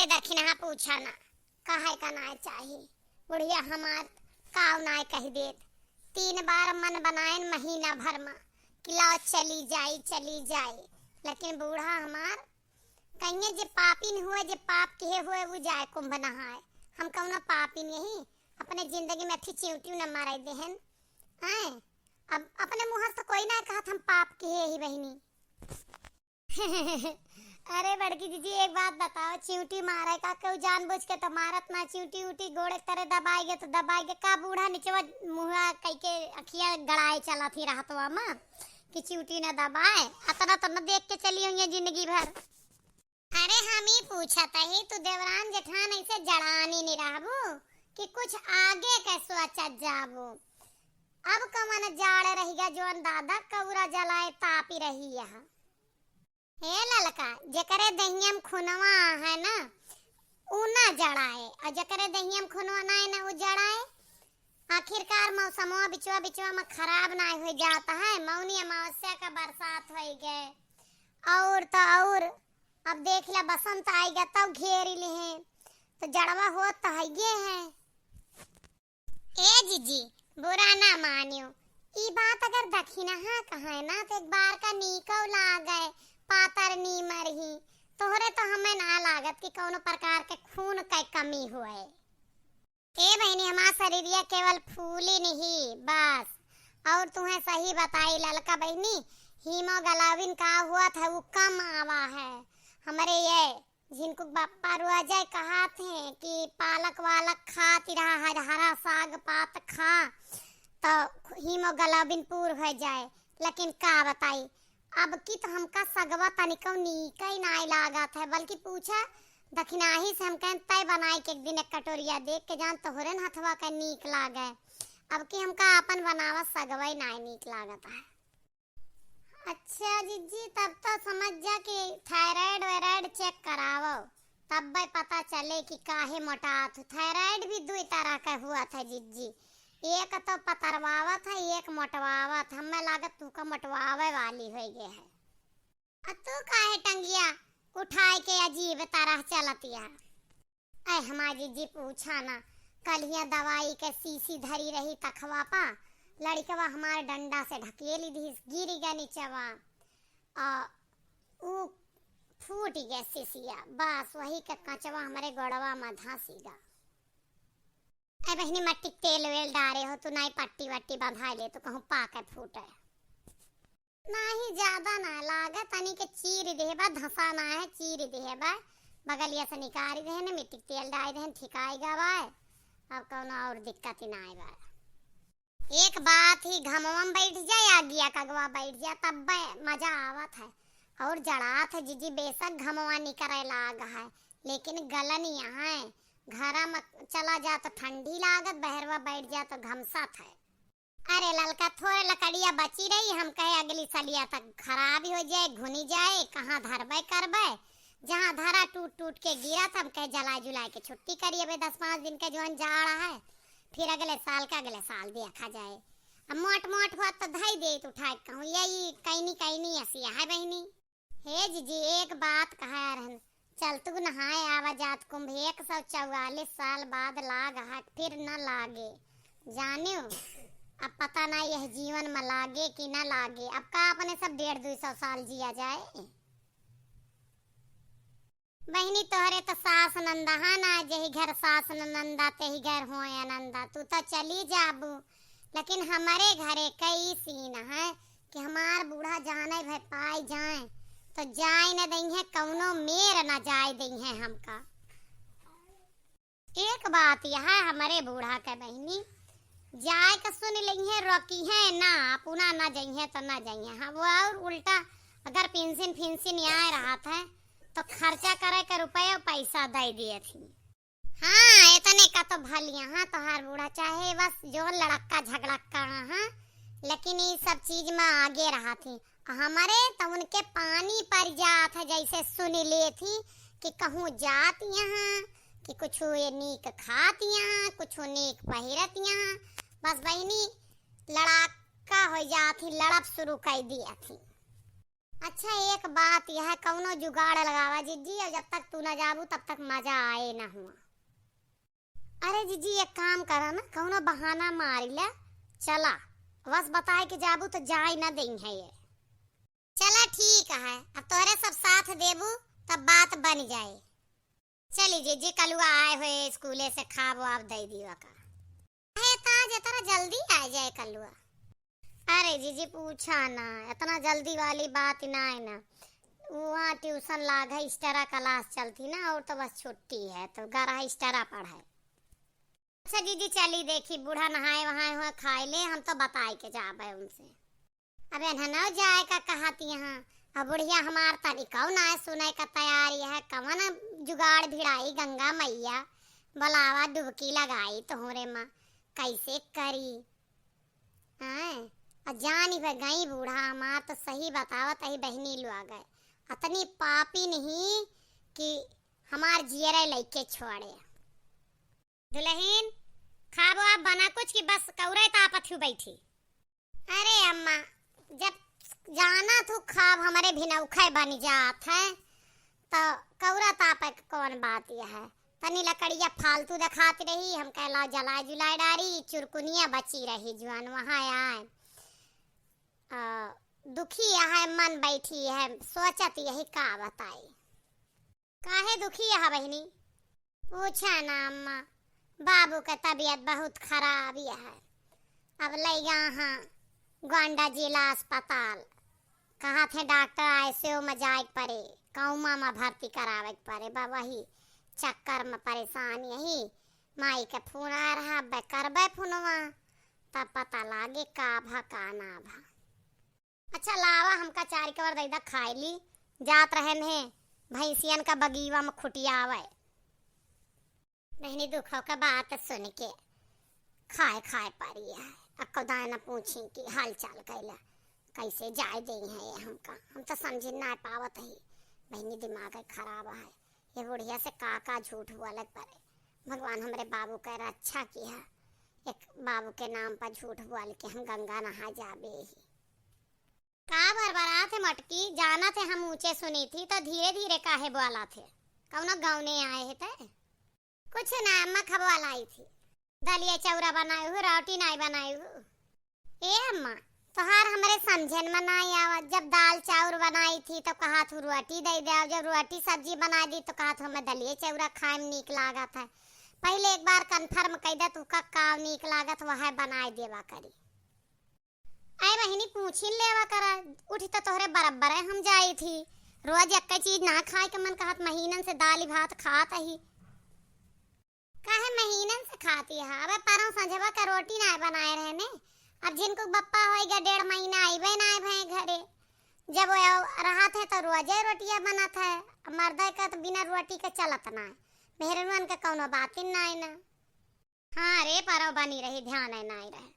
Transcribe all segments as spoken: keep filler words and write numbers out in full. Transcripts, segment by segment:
दखिनहा पूछा ना, कहे का नाय चाही। बुढ़िया हमार काव नाय कहि देत। तीन बार मन बनाएन महीना भर मा कि लाओ चली जाई, चली जाई। लेकिन बूढ़ा हमार कहिए जे पापिन हुए, जे पाप किहे हुए, उ जाए कुंभ नहाए। हम कउनो पापिन यही, अपने जिंदगी में अच्छी चिउँटी न मारे देहन। आए, अब अपने मुँह से तो कोई ना कहत हम पाप किहे ही बहिनी। अरे बड़की जीजी, एक बात बताओ, चिउँटी मारे का केहू जानबूझ के तो मारत ना, चिउँटी उटी गोड़ एक तरे दबाए गे तो दबाए गे का, बूढ़ा निचवा मुँहा कइके अखिया गड़ाए चलत ही रहतवा मा कि चिउँटी न दबाए, अतना तो न देख के चली होइहैं जिंदगी भर। अरे हम ई पूछत ही, तू देवरान जेठान ऐसे जड़ानी नहीं रहबू कि कुछ आगे के सोचत जाबू। अब कवन जाड़ रहिगा जौन दादा कौरा जलाए तापी रही यहाँ। हे ललका, जेकरे दहिया में खुनवा है ना, उ ना जड़ाए, और जेकरे दहिया में खुनवा ना है ना, उ जड़ाए। आखिरकार मौसमवा बिचवा बिचवा में खराब ना हो जात है, मौनी अमावस्या का बरसात होइ गए, और तो और अब देख ला बसंत आइगा तब घेरी लिहे, तो जड़वा होत तो हइये है। ए जीजी, बुरा ना मानियो, ई बात अगर दखिनहा कहे ना तो एक बार का नीको लागे, पातर नीमर ही। तोहरे तो हमें ना लागत कि कौनो प्रकार के खून के कमी हुए। ए बहिनी, हमार शरीरिया केवल फूली नहीं बस। और तुहें सही बताई ललका बहिनी, हीमोग्लोबिन का हुआ था, वो कम आवा है। हमरे ये झिनकुक बापा रोजे कहात हैं कि पालक वालक खात रहा, हर हरा साग पात खा, तो हीमोग्लोबिन पूर हो जाए। लेकिन का बताई, अब की तो हमका सगवा तनिको नीक ही नाय लागत है, बल्कि पूछा दखिनाही से हम कहन तय बनाए के एक दिन एक कटोरिया देख के जान तोहरे न हथवा का नीक लागे। अब की हमका आपन बनावा सगवा ही नाय नीक लागत है। अच्छा जिज्जी, तब तो समझ जा कि थायराइड वायराइड चेक करावो, तब्बे पता चले कि काहे मोटात हो। थायराइड भी दुई तरह का हुआ था जिज्जी, एक तो पतरवावत है, एक मोटवावत। हमें लागत तू का मोटवावे वाली हो गए है। आ तू काहे टंगिया उठाए के अजीब तरह चलतिया? ऐ हमार जिज्जी पूछा ना, कलिया दवाई के शीशी धरी रही तखवा पा, लड़िकवा हमार डंडा से ढकेली दिहिस, गिरी गा नीचवा, आ ऊ फूट गया शीशिया, बस वही के कचवा हमरे गोड़वा में धंसी गा। ऐ बहिनी, मट्टी के तेल वेल डारे हो तू, नाई पट्टी वट्टी बंधाए ले तो कहूँ पाके फूटे। नाही, ज्यादा ना लागे, तनी के चीर देहे बा, धंसा ना है, चीर देहे बा, बगलिया से निकाल देहे ने, मिट्टी के तेल डाल देहे, ठिकाई गवा है। अब कौनो और दिक्कत ही ना आए बा। एक बात ही, घमवा में बैठ जाए, आगिया कगवा बैठ जाए, तब मजा आवत है। और जड़ात है जिज्जी, बेशक घमवा निकरे लाग है, लेकिन गलन यहाँ है, घरा में चला जा तो ठंडी लागत, बहरवा बैठ जा तो घमसत है। अरे ललका, थोड़े लकड़िया बची रही, हम कहे अगली सलिया तक खराब हो जाए, घुनी जाए, कहाँ धरबे करबे, जहाँ धरा टूट टूट के गिरा, तो हम कहे जला जुला के छुट्टी करिए बे, दस पाँच दिन के जोन जाड़ा है, फिर अगले साल का अगले साल देखा जाए। अब मोट मोट हुआ तो धई दे तो उठा के कहूँ, यही कैनी कैनी असिया है बहिनी। हे जिज्जी, एक बात कहा रहन, चल तू नहाए आवा जात कुंभ, एक सौ चौवालीस साल बाद लाग हट, फिर न लागे। जानियो, अब पता ना यह जीवन में लागे कि न लागे। अब का अपने सब डेढ़ दुई सौ साल जिया जाए? बहिनी, तोहरे तो सास नंदा है ना, जेही घर सास न नंदा, तेही घर होए आनंदा। तू तो चली जाबू, लेकिन हमरे घरे कई सीन है कि हमार बूढ़ा जाने भर पाई जाए, तो जाए न दइहें, कौनो मेर न जाए दइहें हमका। एक बात यह है हमरे बूढ़ा के बहिनी, जाए के सुन लइहें, रोकिहें ना, अपना ना जइहें तो ना जइहें। हाँ, वो और उल्टा अगर पेंशन फिंशन आए रहत है, तो खर्चा करे के रुपया पैसा दे दिए थी। हाँ, इतने का तो भलिया, हाँ, तोहार बूढ़ा चाहे बस जो लड़क्का झगड़क्का, हाँ, लेकिन ई सब चीज में आगे रहा थी। हमरे तो उनके पानी पर जात है, जैसे सुन ले थी कि कहूँ जात यहाँ, कि कुछ ये नीक खात यहाँ, कुछ नीक पहिरत यहाँ। बस बहिनी लड़ाका हो जात ही, लड़प शुरू कर दिया थी। अच्छा, एक बात यह, कौनो जुगाड़ लगावा जिज्जी, और जब तक तू ना जाबू तब तक मजा आए ना हुआ। अरे जिज्जी, एक काम करा ना, कौनो बहाना मारी ला, चला। बस बताए के जाबू तो जाए ना देई है ये। चला ठीक है, अब तोहरे सब साथ देबू तब बात बन जाए। चली जिज्जी, कलुआ आए हुए स्कूले से, खाब वाब दे दियो का। अरे, त आज इतना जल्दी आ जाए कलुआ? अरे जिज्जी, पूछा ना, इतना जल्दी वाली बात ही ना है ना। वहाँ ट्यूशन लाग है, एक्स्ट्रा क्लास चलती ना, और तो बस छुट्टी है, तो ग्यारह एक्स्ट्रा पढ़ाए। अच्छा जिज्जी, चली देखी, बूढ़ा नहाए वहाए हुए, खाए ले, हम तो बताए के जाबे उनसे। अब एन्हनो जाए का कहत यहाँ, अब बुढ़िया हमार तनिकौ ना सुने का तैयारी है। कवन जुगाड़ भिड़ाई गंगा मैया, बोलावा डुबकी लगाई तोहरे माँ, कैसे करी? हैं? आ जानी पे गई बूढ़ा हमार, तो सही बतावत ही बहिनी लुआ गए, अतनी पापी नहीं कि हमार जियरे लइके छोड़े। दुलहिन, खाबो आप बना कुछ कि बस कौरे तापत हूँ बैठी? अरे अम्मा, जब जाना थू खाब हमरे भिनौखे बन जात है, तो कौरा तापे के कौन बात यह है? तनी लकड़िया फालतू देखात रही, हम कह लाओ जलाए जुलाए डारी, चुरकुनिया बची रही जुआन वहाँ आए। आ, दुखी यह मन बैठी है, सोचत यही का बताई। काहे दुखी है बहिनी? पूछा ना अम्मा, बाबू के तबीयत बहुत खराब है। अब लइ गा हाँ गोंडा जिला अस्पताल। कहत है डॉक्टर आईसीयू में जाए के पड़े, कोमा में भर्ती करावे के पड़े। बा वही चक्कर में परेशान यही। माई के फोन आ रहा, बे करबे फोनवा, तब पता लागे का भा का ना भा। अच्छा लावा, हमका चार कवर दे दा, खाए ली। जात रहन है भैंसियन का बगीवा में खुटियावे। बहिनी दुखों का बात सुन के खाए खाए पारी है। अब कौदाए न पूछी कि हाल चाल कैला, कैसे जाए दे है ये हमका, हम तो समझ ना पावत ही। बहिनी दिमाग खराब है, ये बुढ़िया से का का झूठ बोले पड़े। भगवान हमरे बाबू के रक्षा किया, एक बाबू के नाम पर झूठ बोल के हम गंगा नहा जाबे ही। का बरबरात है मटकी? जानत है हम ऊंचे सुनी थी, तो धीरे धीरे काहे बोलत है? कौनो गौने आए है ते? कुछ ना अम्मा, खबवा लाई थी। दलिया चौरा बनाए हूँ, रोटी नाई बनाए हूँ। ए अम्मा, तोहार हमरे समझन में नाई आवत। जब दाल चाउर बनाई थी तो कहा थू रोटी दे दे, जब रोटी सब्जी बना दी तो कहा थू हमें दलिया चौरा खाए में नीक लागत है। पहले एक बार कन्फर्म कई दे तू का का नीक लागत, वह बनाए देवा करी। अरे बहिनी, पूछिन लेवा करा, उठी तो तोहरे बराबर है, हम जाई थी। रोज एक चीज ना खाए के मन कहत, महीनन से दाल भात खात ही। काहे महीनन से खाती है? अबे परौं संझवा का रोटी ना बनाए रहे ने। अब जिनको बप्पा होइगा डेढ़ महीना आइबे ना आए भए घरे। जब वो रहत है तो रोजे रोटिया बनत है। अब मर्दे का तो बिना रोटी के चलत ना है। मेहररुअन के कौनो बातिन ना है ना। हाँ रे, परौं बनी रही, ध्यान है नाई रहे।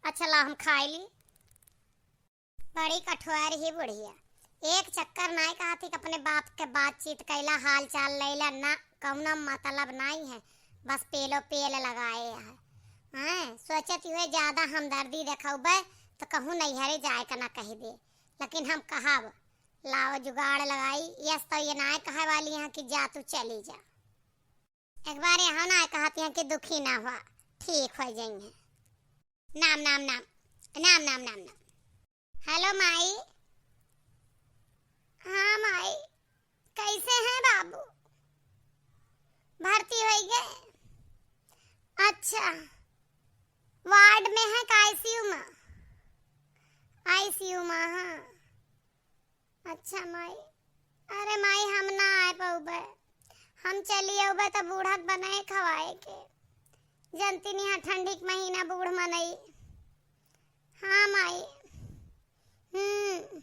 अच्छा ला हम खाई ली। बड़ी कठुआर ही बुढ़िया। एक चक्कर नाई कहती कि अपने बाप के बातचीत कैला, हाल चाल लैला, ना कौनो मतलब नाई है, बस पेलो पेल लगाए है। हैं, सोचत हुए ज्यादा हमदर्दी देखौबे तो कहूँ नैहरे जाए का ना कह दे, लेकिन हम कहब लाओ जुगाड़ लगाई। यस तो ये नाई कहे वाली हैं कि जा तू चली जा। एक बार यहाँ ना कहती हैं कि दुखी ना हुआ, ठीक हो जाएंगे। नाम, नाम, नाम, नाम, नाम, नाम, नाम। हेलो माई। हाँ माई, कैसे हैं बाबू? भर्ती हो गए? अच्छा, वार्ड में है कि आईसीयू में? आईसीयू में, हाँ। अच्छा माई, अरे माई, हम ना आए पउबे, हम चली अउबे त बूढ़क बनाए खवाए के। जनती निहा ठंडी के महीना बूढ़ मनई। हाँ माई, हम्म,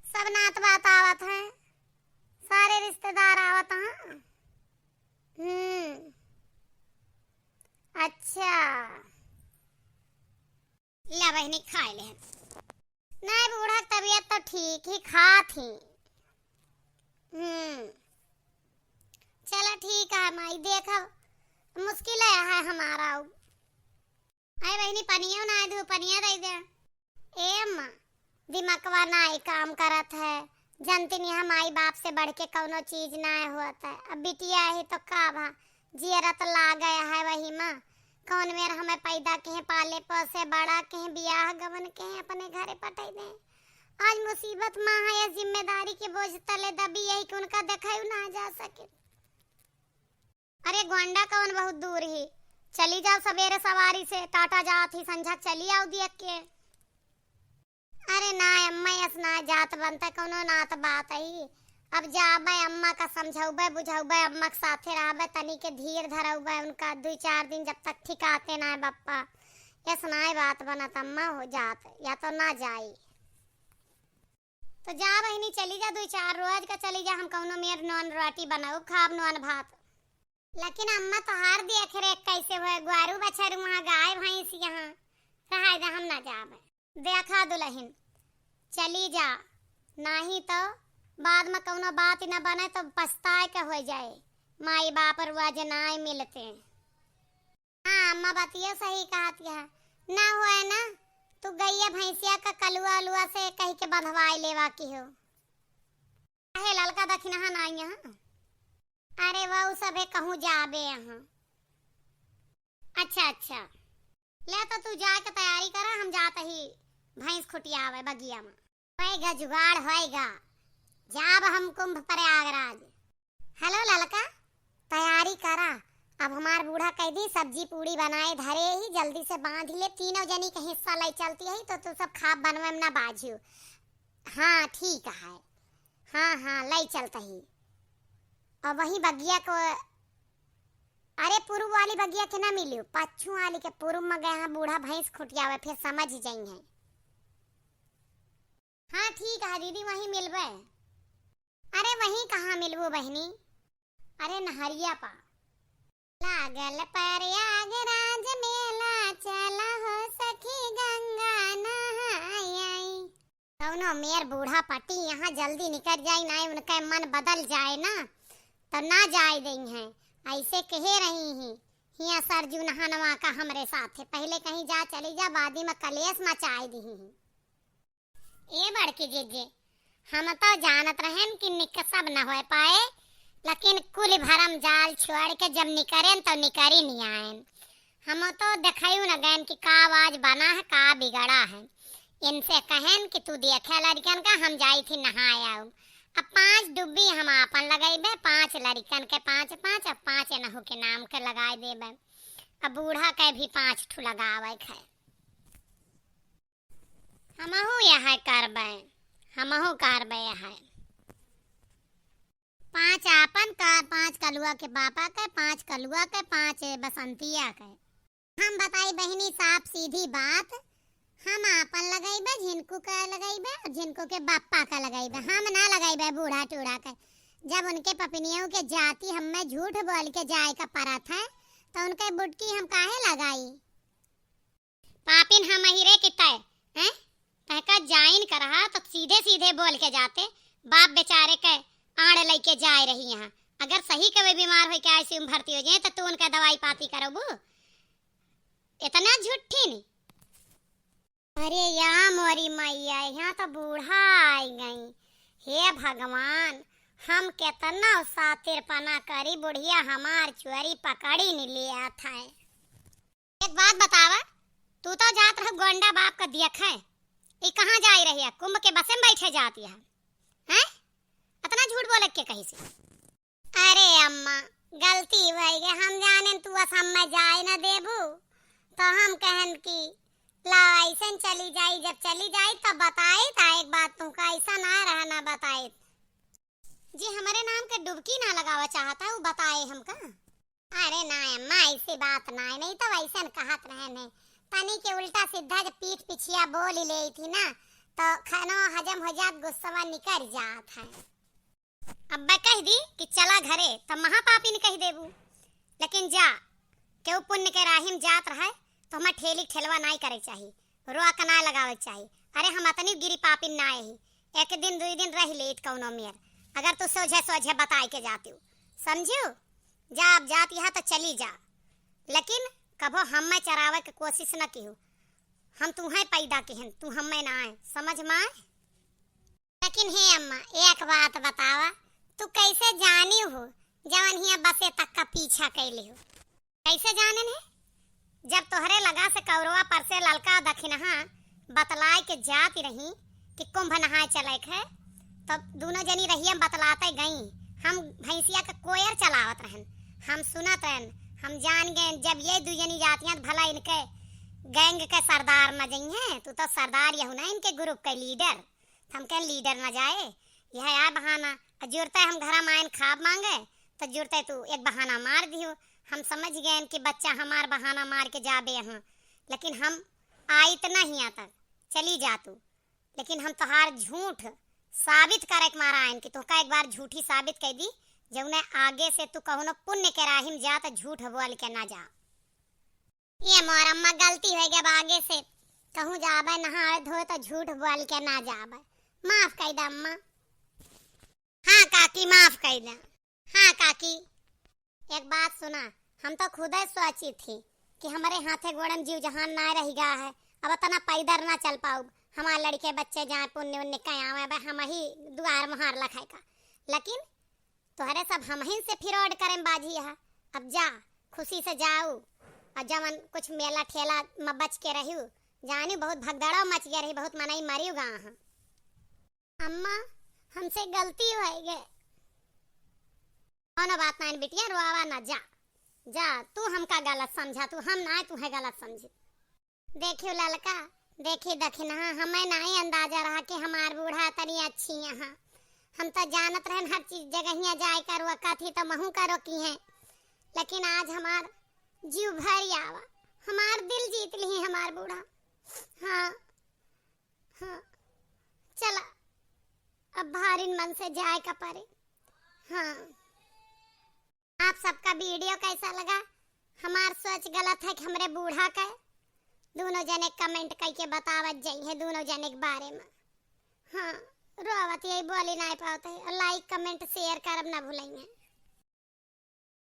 सब नात बात आवत हैं, सारे रिश्तेदार आवत हैं। हम्म, अच्छा। ला बहिनी, खाए ले। नहीं, बूढ़ा के तबीयत तो ठीक ही, खात ही। हम्म, चला ठीक है माई, देखा मुश्किल है, है हमारा। अरे बहिनी, पनिया ना दू, पनिया दे दे। ए अम्मा, दिमकवा नाई काम करत है। जनती नहीं, हम माई बाप से बढ़ के कौनो चीज नाई होत है। अब बिटिया ही तो का भा, जियरा तो लागे है वही मा। कौन मेर हमें पैदा किहे, पाले पोसे, बड़ा किहे, बियाह गवन किहे, अपने घरे पठाई दे। आज मुसीबत मा है, ये जिम्मेदारी के बोझ तले दबी, यही कि उनका देखायु ना जा सके। अरे गोंडा कौन बहुत दूर ही, चली जाओ सबेरे सवारी से, टाटा जात ही, संझा चली आओ दियक के। अरे ना अम्मा, यस ना जात बनता, कौनो नात बात आई। अब जाबे, अम्मा का समझौबे, बुझौबे, अम्मा के साथे रहबे, तनी के धीर धरौबे उनका, दुई चार दिन जब तक ठिकाते ना है बप्पा। यस ना बात बनत अम्मा हो जात, या तो ना जाई। तो जा बहिनी, चली जा, दुई चार रोज का चली जा, हम कौनो मेर नॉन रोटी बनाउब, खाब नॉन भात। लेकिन अम्मा तोहार देख रेख कैसे होए, ग्वारू बछरू वहाँ, गाय भैंस यहाँ, रहाय दे, हम ना जाबे। देखा दुलहिन, चली जा, नाही तो बाद में कौनो बात न बने तो पछताए के हो जाए, माई बाप रुआ जे नाय मिलते। हाँ अम्मा, बतिया सही कहत है, ना होए ना, तू गैया भैंसिया का कलुआ अलुआ से कही के बंधवाए लेवा की हो। काहे ललका दखिनहा नाई यहाँ? अरे वो सभे कहूँ जाबे यहाँ। अच्छा अच्छा, ले तो तू जाए के तैयारी करा, हम जात ही भैंस खुटियावे बगिया में। होएगा जुगाड़ होएगा, जाब हम कुंभ प्रयागराज। हेलो ललका, तैयारी करा, अब हमार बूढ़ा कह दी सब्जी पूड़ी बनाए धरे ही, जल्दी से बांध ले, तीनों जनी के हिस्सा ले चलती है तो तू सब खाब बनवे में ना बाझू। हाँ ठीक है, हाँ हाँ ले चलता ही। और वही बगिया को, अरे पूर्व वाली बगिया के ना मिलियो, पच्छू वाली के पूर्व में गए हैं बूढ़ा भैंस खुटियावे, फिर समझ ही जाई हैं। हाँ ठीक है दीदी, वहीं मिलबे। अरे वहीं कहाँ मिलबू बहिनी? अरे नहरिया पा। लागल प्रयागराज मेला, चला हो सखी गंगा नहाई आई। कौनो मेर बूढ़ा पटी यहाँ जल्दी निकल जाई, ना उनका मन बदल जाए ना, तो ना जाए दई हैं। ऐसे कहे रही ही, हिया सरजू नहनवा का हमरे साथे, पहले कहीं जा चली जा, बादी में कलेश मचाए दी ही। ए बड़की जीजी, हम तो जानत रहेन कि निकसब न होए पाए, लेकिन कुल भरम जाल छोड़ के जब निकरेन तो निकरी नहीं आएन। हम तो देखयू न गएन कि का आवाज बना है, का बिगड़ा है। इनसे कहेन कि तू देखे लड़कन का, हम जाई थी नहाए आऊ। अब पांच डुब्बी हम आपन लगइबे, पांच लड़कन के पांच पांच, अब पांच एनहू के नाम के लगाए देबे। अब बूढ़ा के भी पांच ठू लगावे के है। हमहू यह करबे, हमहू करबे यह। पांच आपन का, पांच कलुआ के पापा के, पांच कलुआ के, पांच बसंतिया के। हम बताई बहिनी साफ सीधी बात, हम आपन लगइबे, झिनकू के लगइबे और झिनकू के बप्पा के लगइबे, हम ना लगइबे बूढ़ा टूढ़ा के। जब उनके पपिनियों के जाति हमें झूठ बोल के जाए का परत है, तो उनके बुटकी हम काहे लगाई? पापिन हम ही रे कि तय, हैं? तहका जाइन करहा तो सीधे सीधे बोल के जाते, बाप बेचारे के आड़ लइके जाए रही यहाँ। अगर सही के वे बीमार होइके आईसीयू में भर्ती हो जाए तो तू उनका दवाई पाती करबू? इतना झूठी नी। अरे या मोरी मैया, यहाँ तो बूढ़ा आई गई। हे भगवान, हम केतना सातिरपना करी, बुढ़िया हमार चोरी पकड़ी नहीं ले आत है। एक बात बतावा, तू तो जात रह गोंडा बाप का देखे, ई कहाँ जाई रही है? कुंभ के बसे में बैठे जाती है, हैं? इतना झूठ बोले के कहीं से? अरे अम्मा, गलती भई गे, हम जानेन तू असम में जाए न देबू, तो हम कहन कि ला ऐसन चली जाई, जब चली जाई तब बताई था एक बात तुमका, ऐसा ना रहा ना बताई। जी हमरे नाम के डुबकी ना लगावा चाहता, वो बताए हमका। अरे ना अम्मा, ऐसी बात ना है, नहीं तो वैसन कहत रहे नहीं, तनी के उल्टा सीधा जब पीठ पिछिया बोल ही ले थी ना, तो खानो हजम हो जात, गुस्सा निकल जात है। अब्बा कह दी कि चला घरे, तब महापापिन कह देबू। लेकिन जा, केहू पुण्य के राही में जात रहे, तो हमार ठेली ठेलवा नाई करे चाही, रोआ के ना लगावे चाही। अरे हम अतनी गिरी पापिन ना ही, एक दिन दुई दिन रह लेत कौनो मेर, अगर तू सोझे सोझे बताए के जाती हूँ, समझू? जा, अब जात यहाँ तो चली जा, लेकिन कभो हमें चरावे के कोशिश न किहू। हम तुहैं पैदा किहन, तू हमें नाहीं, समझ मा आए? लेकिन हे अम्मा, एक बात बतावा, तू कैसे जानी हो जवन हियाँ बसे तक का पीछा कैले हो? कैसे जानेन है? जब तोहरे लगा से कौरवा पर से ललका दखिनहा बतलाए के जात रही कि कुंभ नहाए चले के है, तब दुनो जनी रहिया में बतलाते गई। हम भैंसिया के कोयर चलावत रहन, हम सुनत रहन, हम जान गए। जब ये दू जनी जातियाँ भला इनके गैंग के सरदार न जइहें, तू तो सरदार यहू ना इनके ग्रुप के लीडर। हम कहेन लीडर न जाए, यह आए बहाना। और जुरते हम घरा मायन खाब मांगे, तो जुरते तू एक बहाना मार दियो। हम समझ गए कि बच्चा हमार बहाना मार के जाबे यहाँ, लेकिन हम आइत नहीं आता, चली जा तू। लेकिन हम तोहार झूठ साबित करे के मारा आइन कि तोहका एक बार झूठी साबित कर दी, जौने आगे से तू कौनो पुण्य के राही में जा तो झूठ बोल के ना जा। ये मोर अम्मा, गलती हो गया, अब आगे से कहूँ जाबे नहाए धोए तो झूठ बोल के ना जाबे, माफ कर दे अम्मा। हाँ काकी, माफ कर दे। हाँ काकी, एक बात सुना, हम तो खुदे सोची थी कि हमरे हाथे गोड़न जीव जहान ना रह गया है, अब इतना पैदल ना चल पाउब। हमार लड़के बच्चे जाए पुण्य उन्य के आवे, अब हम ही दुआर मुहार लखाए का, लेकिन तोहरे सब हमहिन से फिरौड करें बाजी है। अब जा, खुशी से जाऊ, और जवन कुछ मेला ठेला में बच के रहू, जानी बहुत भगदड़ा मच गया रही, बहुत मनई मरी गा हाँ। अम्मा, हमसे गलती हो गए। कौनो बात नहीं बिटिया, रोवा ना, जा, जा, तू हमका गलत समझा, तू हम ना, तू है गलत समझी। देखियो ललका, देखी दखिनहा, हमें नाहीं अंदाजा रहा कि हमार बूढ़ा तनी अच्छी यहाँ। हम तो जानत रहन हर चीज जगहिया जाए का रोका थी तो महू का रोकी हैं, लेकिन आज हमार जीव भर आवा, हमार दिल जीत ली हमार बूढ़ा। हाँ, हाँ, चला, अब भारिन मन से जाए का परे। हाँ। आप सबका वीडियो कैसा लगा? हमार सोच गलत है कि हमरे बूढ़ा के? दोनों जने कमेंट करके बतावत जाइए दोनों जने के बारे में। हाँ, रोवत यही बोली नहीं पावत है। और लाइक, कमेंट, शेयर करब ना भूलेंगे।